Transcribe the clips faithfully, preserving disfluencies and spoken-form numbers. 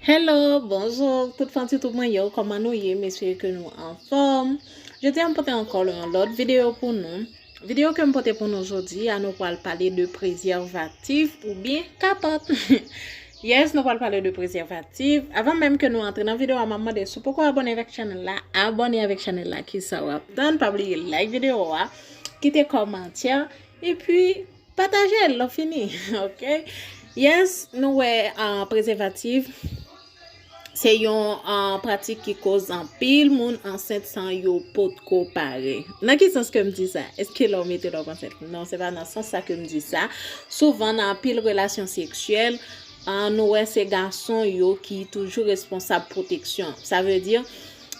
Hello, bonjou, tout fan YouTube mwen yo, kòman nou ye? M espere ke nou anfòm. Jodi a m pote ankò yon lòt videyo pou nou. Videyo ke m pote pou nou jodi a, nou pral pale de prezèvatif oubyen kapòt. Yes, nou pral pale de prezèvatif. Avan menm ke nou antre nan videyo a, m ap mande si w poko abòne avèk chanèl la, abòne avèk chanèl la, kisa w ap tann? Pa bliye like videyo a, kite kòmantè, epi pataje l lè w fini, ok? Yes, nou wè uh, prezèvatif se yon uh, pratik ki koz anpil moun ansent san yo potko pare. Nan ki sans ke m di sa? Èske lè w mete l w ap ansent? Non, se pa nan sans sa ke m di sa. Souvan nan anpil relasyon seksyèl, uh, nou wè se gason yo ki toujou responsab pwoteksyon. Sa vle di,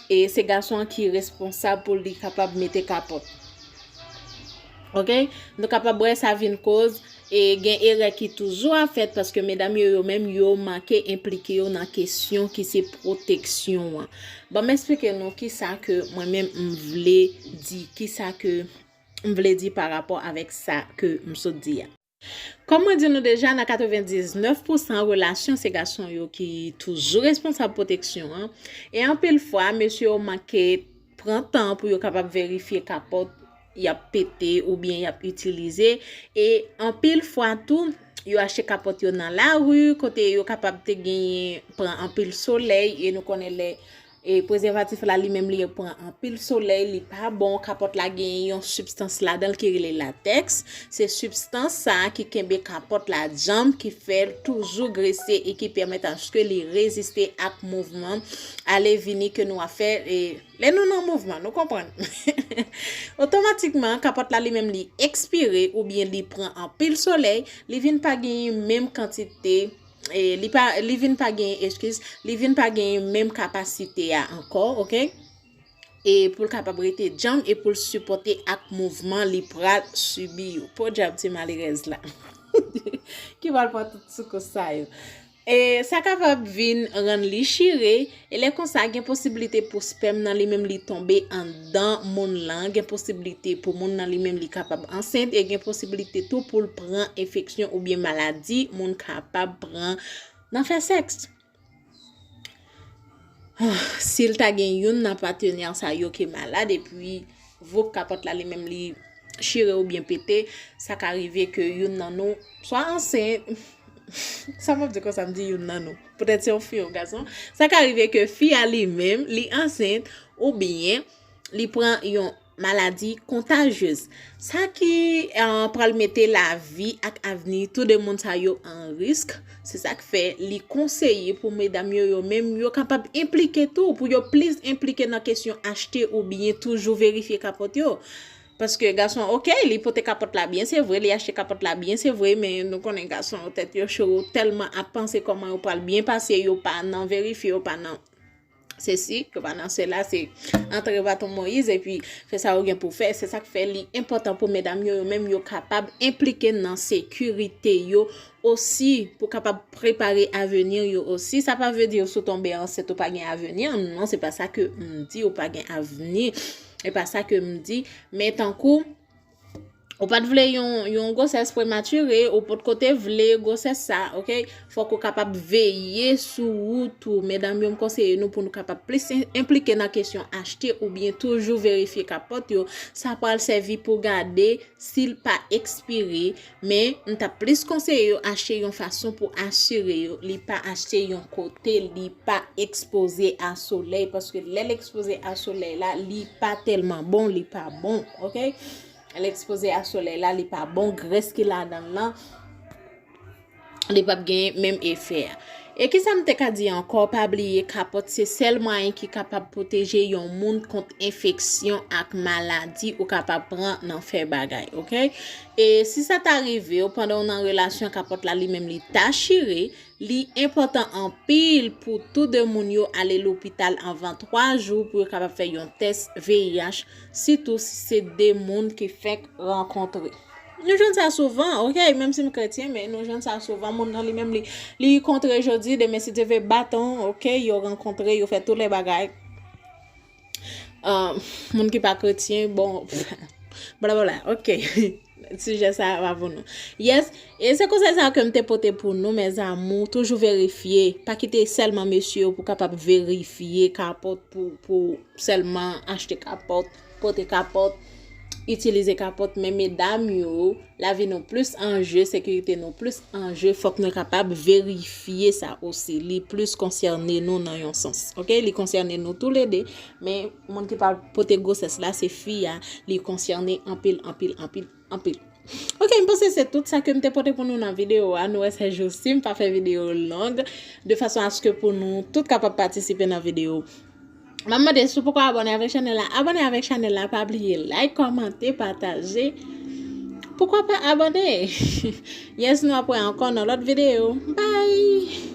e se gason an ki responsab pou li kapab mete kapòt. Ok? Nou kapab wè sa vin koz e gen erè ki toujou ap fèt paske medam yo yo menm yo manke enplike yo nan kesyon ki se pwoteksyon an. Ban m eksplike nou kisa ke mwen menm m vle di, kisa ke m vle di pa rapò avèk sa ke m sot di a. Kòm mwen di nou deja, nan katrevendiznèf pousan relasyon se gason yo ki toujou responsab pwoteksyon an. E anpil fwa, mesye yo manke pran tan pou yo kapab verifye kapòt y ap pete oubyen y ap itilize. E anpil fwa tou, yo achte kapòt yo nan lari, kote yo kapab te genyen pran anpil solèy, e nou konnen lè e prezèvatif la li menm li pran anpil solèy, li pa bon, kapòt la genyen yon sibstans ladan l ki rele latèks. Se sibstans sa a ki kenbe kapòt la djanm, ki fè l toujou grese e ki pèmèt aske li reziste ak mouvman ale vini ke nou ap fè e lè nou nan mouvman, nou konprann. Otomatikman, kapòt la li menm li ekspire oubyen li pran anpil solèy, li vin pa genyen menm kantite e li pa li vin pa genyen, eskiz, li vin pa genyen menm kapasite a ankò, ok? E pou l kapab rete djanm e pou l sipòte ak mouvman li pral sibi yo. Podyab ti malerèz la ki pral pran tout soukous sa yo. E sa kapab vin rann li chire, e lè konsa gen posiblite pou spèm nan li menm li tonbe anndan moun lan, gen posiblite pou moun nan li menm li kapab ansent, e gen posiblite tou pou l pran enfeksyon oubyen maladi moun kapab pran nan fè sèks. Si l ta gen youn nan patenè sa yo ki malad, epi voup kapòt la li menm li chire oubyen pete, sa ka rive ke youn nan nou swa ansent, sa m ap di konsa, m di youn nan nou. Poutèt se yon fi, yon gason. Sa ka rive ke fi a li menm, li ansent, oubyen li pran yon maladi kontajyez. Sa ki uh, pral mete lavi ak avni tou de moun sa yo an risk. Se sa k fè li konseye pou medam yo, yo menm, yo kapab enplike tou, pou yo plis enplike nan kesyon achte oubyen toujou verifye kapòt yo. Paske gason, ok, li pote kapòt la byen, se vre, li achte kapòt la byen, se vre, men nou konnen gason yo tèt yo cho, yo tèlman ap panse kòman yo pral byen pase, yo pa nan verifye, yo pa nan sesi, yo pa nan sela, se antre baton Moyiz epi fè sa yo gen pou fè. Se sa k fè li enpòtan pou medam yo, yo menm yo kapab enplike nan sekirite yo osi, pou kapab prepare avenir yo osi. Sa pa vle di si w tonbe ansent ou pa gen avenir, non, se pa sa ke m di, ou pa gen avni. Se pa sa ke m di, men tankou ou pa t vle yon, yon gwosès prematire, ou potko te vle gwosès sa, ok? Fòk ou kapab veye sou ou tou. Medam yo, m konseye nou pou nou kapab plis en- enplike nan kesyon achte oubyen toujou verifye kapòt yo. Sa pral sèvi pou gade si l pa ekspire, men m t ap plis konseye yo achte yon fason pou asire yo li pa achte yon kote li pa ekspoze a solèy, paske lè l ekspoze a solèy la, li pa tèlman bon, li pa bon, ok? L ekspoze a solèy la, li pa bon, grès ki ladan l lan, li p ap gen menm efè a. E kisa m te ka di ankò? Pa bliye, kapòt se sèl mwayen ki kapab pwoteje yon moun kont enfeksyon ak maladi ou kapab pran nan fè bagay, ok? E si sa ta rive w, pandan w nan relasyon, kapòt la li menm li ta chire, li enpòtan anpil pou tou de moun yo ale lopital anvan twa jou pou yo kapab fè yon tès V I H, sitou si se de moun ki fèk rankontre. Nou jwenn sa souvan, ok, menm si m kretyen, men nou jwenn sa souvan, moun nan li menm li, li kontre jodi, demen si Dye vle baton, ok, yo rankontre, yo fè tout lè bagay. Uh, moun ki pa kretyen, bon, blablabla, ok. Sijè sa a pa pou nou. Yes, e se konsèy sa ke m te pote pou nou, mes amours. Toujou verifye. Pa kite sèlman mesye yo pou kapab verifye kapòt pou, pou sèlman achte kapòt, pote kapòt, itilize kapòt. Men medam yo, lavi nou plis an je, sekirite nou plis an je. Fòk nou kapab verifye sa osi. Li plis konsène nou nan yon sans. Oke? Li konsène nou toulede. Men moun ki pral pote gwosès la, se fi a. Li konsène anpil, anpil, anpil, anpil. Oke, m panse se tout sa ke m te pote pou nou nan videyo a. Nou wè se jousi m pa fè videyo long, de fason aske pou nou tout kapab patisipe nan videyo. M ap mande si w poko abòne avèk chanèl la, abòne avèk chanèl la, pa bliye like, kòmante, pataje. Poukwa pa abòne? Yes, nou ap wè ankò nan lòt videyo. Bye!